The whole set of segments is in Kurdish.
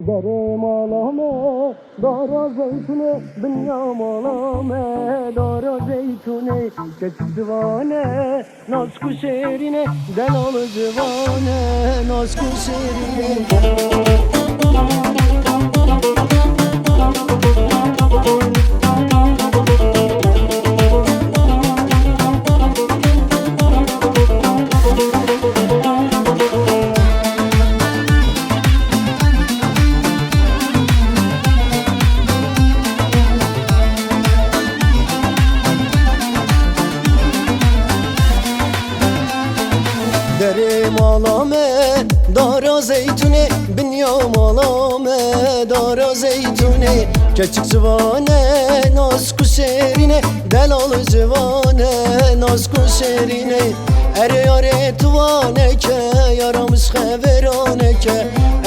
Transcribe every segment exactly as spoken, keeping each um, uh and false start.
Derê mala me, dara zeytûnê, binya mala me, dara zeytûnê, keçik ciwane, nazik û şêrînê, delal ciwane, nazik û şêrînê. Derê mala me, dara zeytûnê, binya mala me, dara zeytûnê, keçik ciwane, nazik û şêrînê, delal ciwane, nazik û şêrînê. Erê yarê tu vaneke, yara min ji xeveraneke.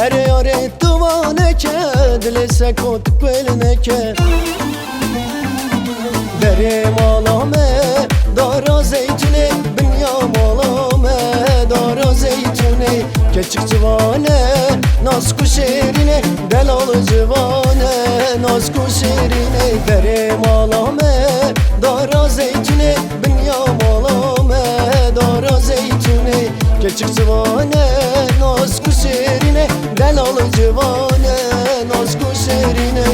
Erê yarê tu vaneke, dilê seko tu kuêlineke. Derê mala me, dara zeytûnê, binya mala me, dara zeytûnê, keçik ciwane, nazik û şêrînê, delal ciwane, nazik û şêrînê. Derê mala me, dara zeytûnê, binya mala me, dara zeytûnê, keçik ciwane, nazik û şêrînê, delal ciwane, nazik û şêrînê.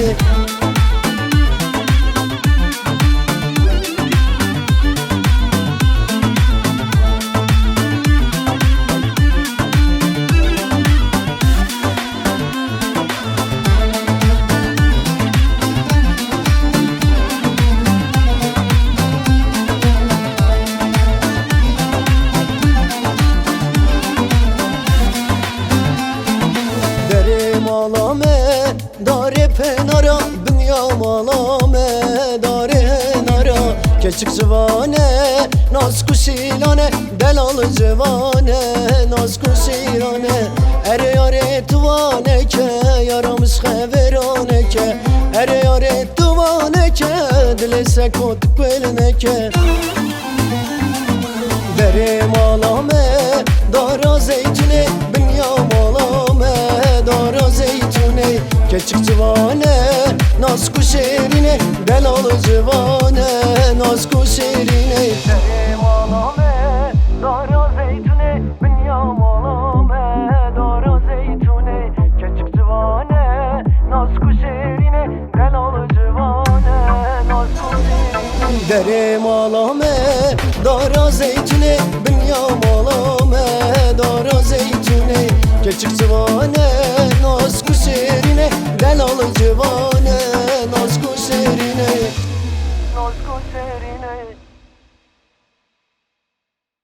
Derê mala me, darê pênara, binya mala me, darê hênara, keçik ciwane, nazik û şîlane, delal ciwane, nazik û şîlane. Erê yarê tu vaneke, yara min ji xeveraneke. Erê yarê tu vaneke, dilê seko tu kuêlineke. Derê mala me, dara zeytûnê, binya mala me, dara zeytûnê, keçik ciwane, nazik û şêrînê, delal ciwane, nazik û şêrînê. Derê mala me, dara zeytûnê, binya mala me, dara zeytûnê, keçik ciwane, nazik û şêrînê, delal ciwane, nazik û şêrînê. Derê mala me, dara zeytûnê, binya mala me, dara zeytûnê, keçik ciwane, nazik û şêrînê, delal ciwane, nazik û şêrînê. Nazik û şêrînê.